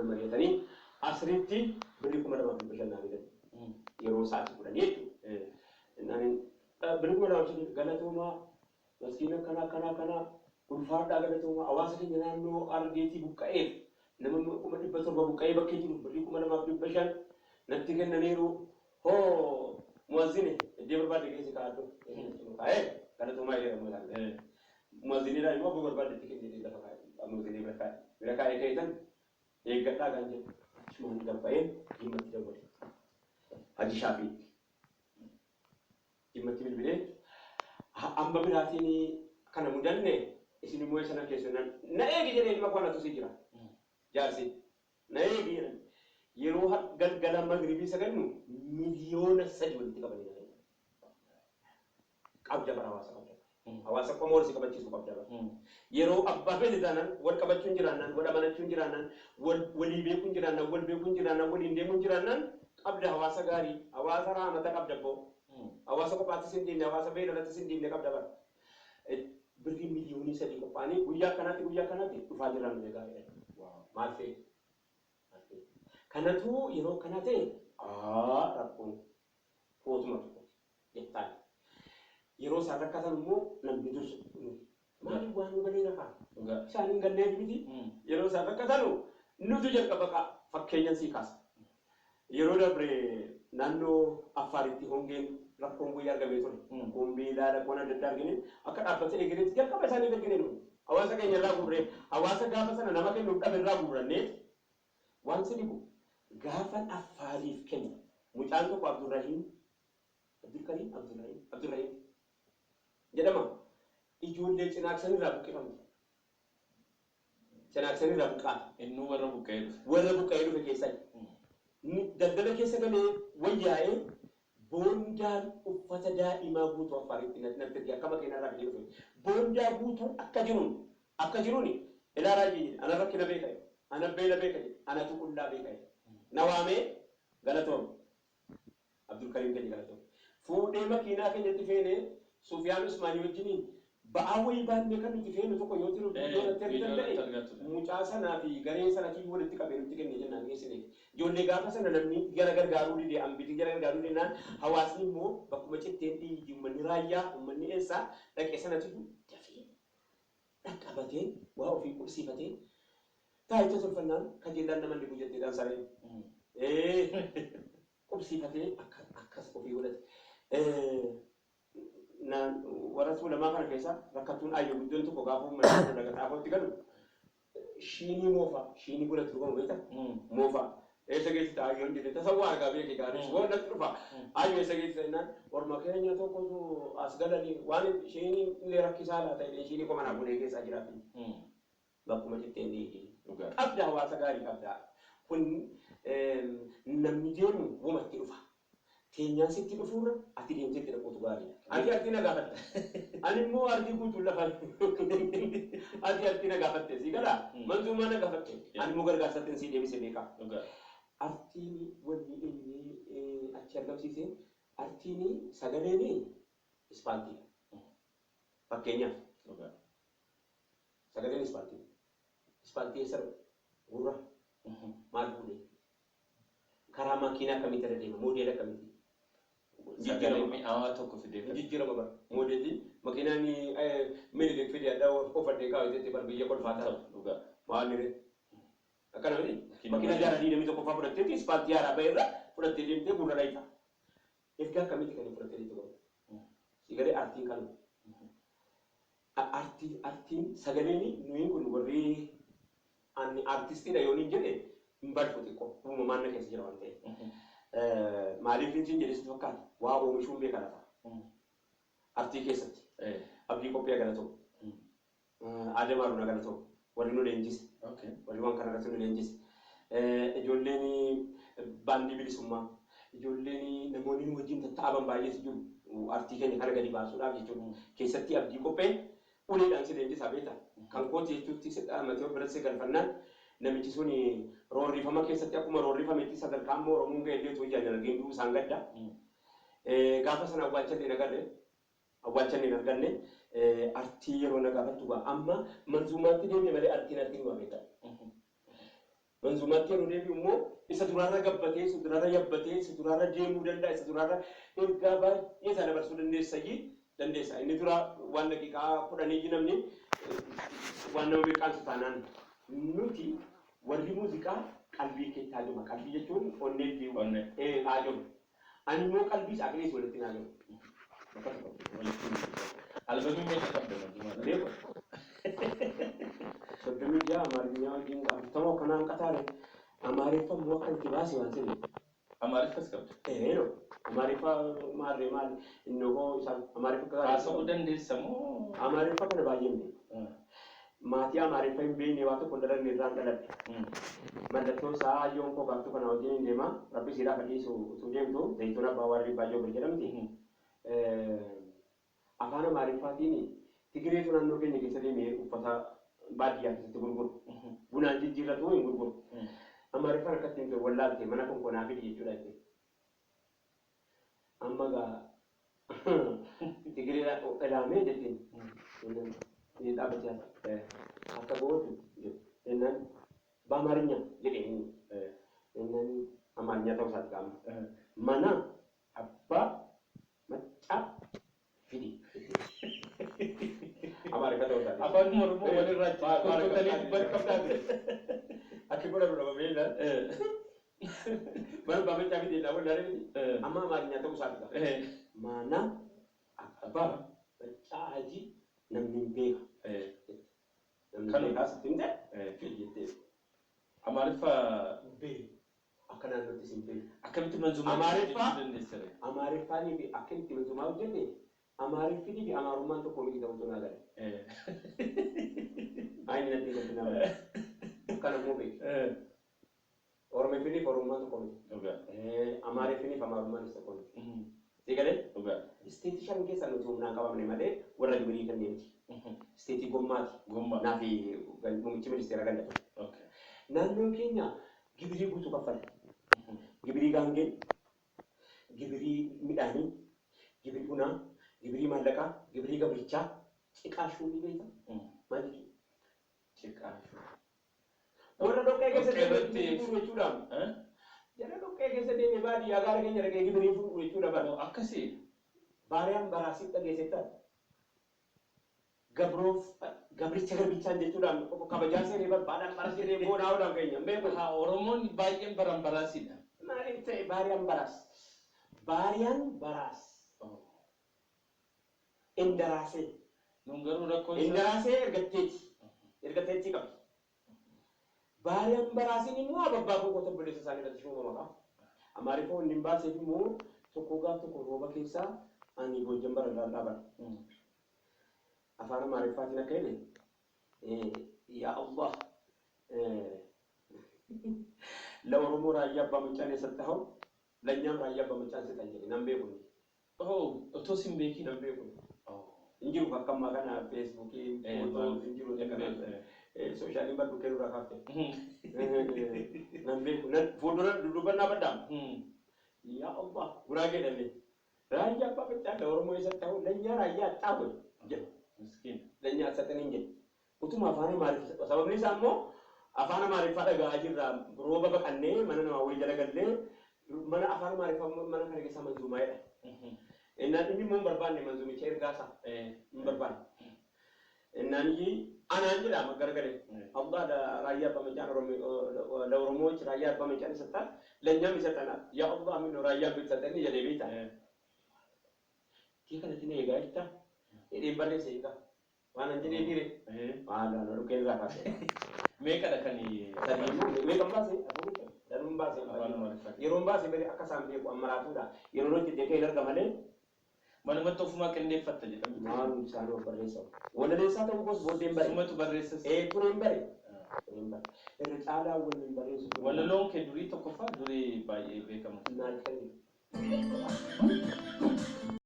Wal mari'atanii asriitti birrii 2,500 naa fidan. Yeroo sa'aatii 10 jechuudha. Innaan birrii 2,500 galatoomaa, maskiina akkana akkana akkanaa, ulfaadhaa, galatoomaa. Hawaasa keenya naannoo Harargeetii buqqa'eef, nama 700,000 buqqa'ee bakkee jiru birrii 2,500 natti kennaniiru. Hoo muwazzine, iddoo barbaadde keessa kaa'adhu. Kaa'ee galatoomaa jedhamu isaan. Muwazzinidhaan immoo abbaa barbaadde itti kennee lafa kaa'e. Muwazzinii bira kaa'e. Bira kaa'ee keetan eeggadhaa kan jedhu. Achumaan gabba'ee Jimmatti dawwale. Haji Shaafiitti. Jimmatti bilbilee, amma biraatiin kana mudanne, isin immoo isa na keessu na eegi jedhee, ilma koo anatu si jira. Jaarsi na eegi jedhan. Yeroo galgala magribii sagannu 3 miliyoona walitti qabanii na kennan. Qabda bara, hawaasa qabda. Hawaasa qomoo wal si qabachiisu qabda bara. Yeroo abbaa fedhe taanaan wal qabachuun jiraannaan, wal amanachuun jiraannaan, wal walii beekuun jiraannaan, wal beekuun jiraannaan, waliin deemuun jiraannaan qabda hawaasa gaarii, hawaasa raamata qabda abboo. Hawaasa kophaattis hin dhiibne, hawaasa beelarrattis hin dhiibne qabda bara. Birrii 3 miliyoonii qophaa'anii guyyaa akkanaatti guyyaa akkanaatti dhufaa jirran nu egaa jedhan. Maal fe'e? Maal fe'e? Kanatu yeroo akkanaa ta'e rakkoon kootuma tokko jettaan. Yeroo isaan rakkatan immoo namni dursu maaliif waan nu galee rafaa? Isaan hin galleef miti. Yeroo isaan rakkatanu nutu jalqaba ka'a. Fakkeenyan sii kaasa. Yeroo dabre naannoo Affaaritti hongeen rakkoon wayii argamee ture. Rakkoon beelaa, rakkoon adda addaa argine, akka dhaabbata eegaleetti jalqaba isaanii ergine nu. Hawaasa keenya irraa guurree, hawaasa gaafa sana nama kennuuf dhabe irraa guurranneet. Waan si dhibu, gaafan Affaariif kennu mucaan tokko Abdurrahiim, Abdulkariim, Abdurrahiim, Abdurrahiim jedhama. Ijoollee Cinaaksan irraa buqqifamte. Cinaaksan irraa buqqaate. Innuu warra buqqa'ee dhufe. Warra buqqa'ee dhufe keessaa. Daldala keessa galee wayyaa'ee boondaan uffata daa'imaa guutuu Affaaritti natti erge, akka makiinaa irraa fidee dhufe. Boondaa guutuu akka jiruun ilaa raajii jedhe, ana rakkina beeka jedhe, ana beela beeka jedhe, anatu qullaa beeka jedhe. Na waamee, galatoom Abdulkariim keenya, galatoom. Fuudhee makiinaa keenyatti feenee Sufiyaan Usmaanii wajjiniin ba'aa wayii baannee kan nuti feenu tokko yoo jiru viidiyoo irratti argitan ta'e, mucaa sanaa fi garee sanatu walitti qabee nutti kenne jennaan geessineef. Ijoollee gaafa sana namni jara gargaaruu dide, ambiti jara gargaaruu didnaan, hawaasni immoo bakkuma citteen dhiigi, uummanni raayyaa, uummanni eessaa dhaqee sanatu dafee dhaqqabatee waa ofii qubsiifatee taayicha tolfannaan kajeellaan nama dhibu jetteedhaan sareen. Qubsiifatee akka akkas ofii godhate. Naan warra Tuulamaa kana keessa rakkattuun ayyoo guddoon tokko gaafa uummanni laga Xaafootti galu shiinii moofaa, shiinii buna itti dhugamu beektaa? Moofaa. Eessa geessita ayyoon jedhe, tasawwaa argaa beeke gaaris hoo natti dhufa. Ayyoo eessa geessita jennaan, orma keenya tokkotu as galanii waan shiinii illee rakkisaa laata jedhee shiinii koma naa fuudhee keessaa jiraatu. Bakkuma citteen dhiigi. Qabda, hawaasa gaarii qabda. Kun namni deemu wumatti dhufa. Teenyaan sitti dhufuurra ati deemtee itti dhaquutu gaariidha. Ati artii na gaafatte. Ani immoo artii guutuun lafa ati artii na gaafatte sii galaa? Manzuumaa na gaafatte. Ani immoo gargaarsatti sii deebise beekaa. Artiin wanni inni achi argamsiise, artiin sagaleen ispaaltiidha. Fakkeenyaaf. Sagaleen ispaaltiidha. Ispaaltii eessa dhufa? Gurra. Maal fuudhee? Karaa makiinaa akkamitti irra deema? Moodeela akkamitti? Sagalee mi'aawaa tokko fidee fida. Jijjiirama bara. Moodeelli makiinaan Minilik fidee adda oofadhee kaawwateetti bar biyya kolfaa ta'a. Maal ree? Akkana miti? Makiinaa jaarraa 21ffaa fudhatteetti ispaaltii haaraa bahe irra fudhattee deemtee gurra dhayita. Ergaa akkamitti kan hin fudhattee deemte godhu? Sigalee artiin kanuma. Artiin sagaleen nuyi kun warri ani artistiidha yoon hin jedhe hin balfu, xiqqoo uumamaan na keessa jira waan ta'eef. Maaliif hin jedhe sitti fakkaata? Waa oomishuun beeka lafa. Artii keessatti. Abdii Qophii galatoo. Aadam Haruuna galatoo. Warri nu leenjise. Warri waan kana irratti nu leenjise. Ijoolleen baandii bilisummaa. Ijoolleen namoonni nu wajjin tatta'aban baay'eetu jiru. Artii keenya kana gadi baasuudhaaf jechuudha. Keessatti Abdii Qopheen uleedhaan si leenjisaa beektaa? Kan kooti jechuutti si dhaamatee of biratti si galfannaan, namichi sun roorrifama keessatti akkuma roorrifametti sadarkaa amma Oromoon ga'e illee utuu ijaan hin argin du'uu isaan gadda. Gaafa sana awwaalcha illee hin agarre. Awwaalcha illee hin arganne. Artii yeroo na gaafattu gaa amma manzuumaatti deemee malee artiin artiin waa beektaa. Manzuumaatti yeroo deebi'u immoo isa duraarra gabbatee, isa duraarra yabbatee, isa duraarra deemuu danda'a, isa duraarra ergaa baay'ee isaa dabarsuu dandeessayyii dandeessa. Inni dura waan daqiiqaa 10 namni waan nama mirqaansu taanaan nuti warri muuziqaa qalbii keetti haajoma. Qalbii jechuun onnee Onnee. Haajoma. Ani immoo qalbii isaa aqliis walitti hin haajoma. Bakka tokko. Walitti Albamii meeqa qabda manzuumaadhaan? Beeku. 36 Amaariffaa wajjin 40 akkanaan qataare. Amaariffa immoo akka itti baase waan sirrii. Amaariffas qabda. Eero. Amaariffa maarree maali? Inni hoo isaan Amaariffa akka Haasa'uu dandeessa moo? Amaariffa kana baay'ee hin beeku. Maatii Amaariffa hin beekne waa tokko dhalanne irraan dhaladhe. Mallattoo isaa hayyoon koo gaaftuu kana wajjin hin deema. Rabbi siidhaaf dhiisu utuu deemtu Zayituun Abbaa Warri Baay'oo Bir jedhamti. Afaan Amaariffaatiin Tigireetu naannoo keenya keessa deemee uffata baadiyyaa keessatti gurguru. Bunaan jijjiirratu hin gurguru. Amaariffaan akkatti hin ture wallaalte mana konkolaa fidi jechuudha jechuudha. Amma gaa Tigiree ilaamee jettiin. Inni dhaabbachaa akka gootu jedhu. Jennaan በአማርኛ jedhee inni. Jennaan Amaarinya ta'uu isaati qaama. Mana abbaa maccaa fidi. Amaariffa ta'uu isaati. Afaan Oromoo walirraa kukkutanii dubbatu. Akki godhanu nama beeknaan. Mana abbaa maccaa fidi jedhaa wallaalee miti. Amma Amaarinya ta'uu isaati qaama. Mana abbaa maccaa hajii namni hin beeka. Namni beekaa sitti hin ta'e fidi jettee. Amaariffa Beeku. Akka naannootti sin beeku. Akkamitti manzuumaa Amaariffa? hojjechuu dandeessa ree? Amaariffaanii fi akka itti manzuumaa hojjenne Amaariffii fi Amaarummaan tokko miti ta'utu naa gale. Ayin natti natti naa gale. Akkana immoo beeku. Oromeeffinii fi Oromummaan tokko miti. Dhugaa. Amaariffii fi Amaarummaanis tokko miti. Si galee? Dhugaa. Isteetii 5 keessaa nuti humnaan qabamne malee warra gibirii kennee miti. Isteetii gommaati. Gommaa. Naa fi muummichi ministeera ganda ture. Naannoon keenya gibirii guutuu kaffala. Gibirii gaangee, gibirii midhaanii, gibirii bunaa, gibirii maallaqaa, gibirii gabrichaa, ciqaa shuumii beektaa? Maal jechuudha? Ciqaa shuumii. Warra dhoqqee keessa Dhoqqee deemee irratti gibirii fuudhu jechuudha. Jara dhoqqee keessa deemee baadiyyaa gaara keenya dhaqee gibirii fuudhu jechuudha bara. Akkasii. Baariyaan baraasii dhageessettaa? Gabroof gabricha garbichaan jechuudhaan kabajaa seenee barbaadaan baras jedhee boonaa oodhaan keenya hin beeku. Haa, Oromoon baay'een baran baraasiidha. Maaliif ta'e baariyaan baraas? Baariyaan baraas. Indaraasee. Nun garuu rakkoon isaa. Indaraasee ergatteeti. Ergatteetti qabdi. Baariyaan baraasiin immoo ababbaa koo qotan bilisa isaanii irratti shuuma maqaa. Amaariffoo inni hin baaseef immoo tokko gaaf tokko rooba keessaa ani Goojjan bara irraa dhaabadha. Afaan Amaariffaatiin akka jedhe yaa Allah ለኦሮሞ ራያ አባ መጫን የሰጠኸው ለእኛም ራያ አባ መጫን ስጠን jedhe nan beeku. Oh, otoo sin beekin. Nan beeku. Hin jiru bakka ammaa kana Feesbuukii footoo hin jiru sooshaaliin baddu kennuu irraa kaafte. Nan beeku. Fuuldura dudduubannaa baddaam. Yaa Allah guraagee dhalle. Raayyaa abbaa macaa ለኦሮሞ የሰጠኸው ለእኛ ራያ አጣሁ jedhu. Miskiin. ለእኛ አትሰጠን jedhe. Utuma afaan Amaariffaa sababni isaa immoo afaan Amaariffaa dhaga'aa jirra rooba baqannee mana namaa wayii jala gallee mana afaan Amaariffaa mana kana keessa manzuumaa jedha. Innaan inni immoo hin barbaanne manzuumicha ergaa isaa hin barbaanne. Innaan iyyii anaan jedha garagalee. አላህ ለራያ አባ መጫን ለኦሮሞዎች ራያ አባ መጫን ይሰጣል፣ ለእኛም ይሰጠናል። ያ አላህ ምን ነው ራያ ቢሰጠን jedhee beektaa. Kii kanatti na eegaa jirta? Jedheen barreesse eegaa. Waan an jedhee fiire. Maal waan dhukkeen irraa kaase. Meeqadha kan Sadii immoo meeqan baase? Danuun baase. Afaan Amaariffaa. Yeroon baase bari akka isaan beeku ammaraatuudha. Yeroon hojjete kee hin arga malee Manumatti ofumaa qindeeffatta jedhamu. Maal isaan of barreessa. Walaleessaa ta'uu koos booddeen bare. Sumatu barreessas. Ee tureen bare. Tureen bare. Irra caalaa waliin barreessu. Walaloon kee durii tokkoffaa durii baay'ee beekamu. Maal kan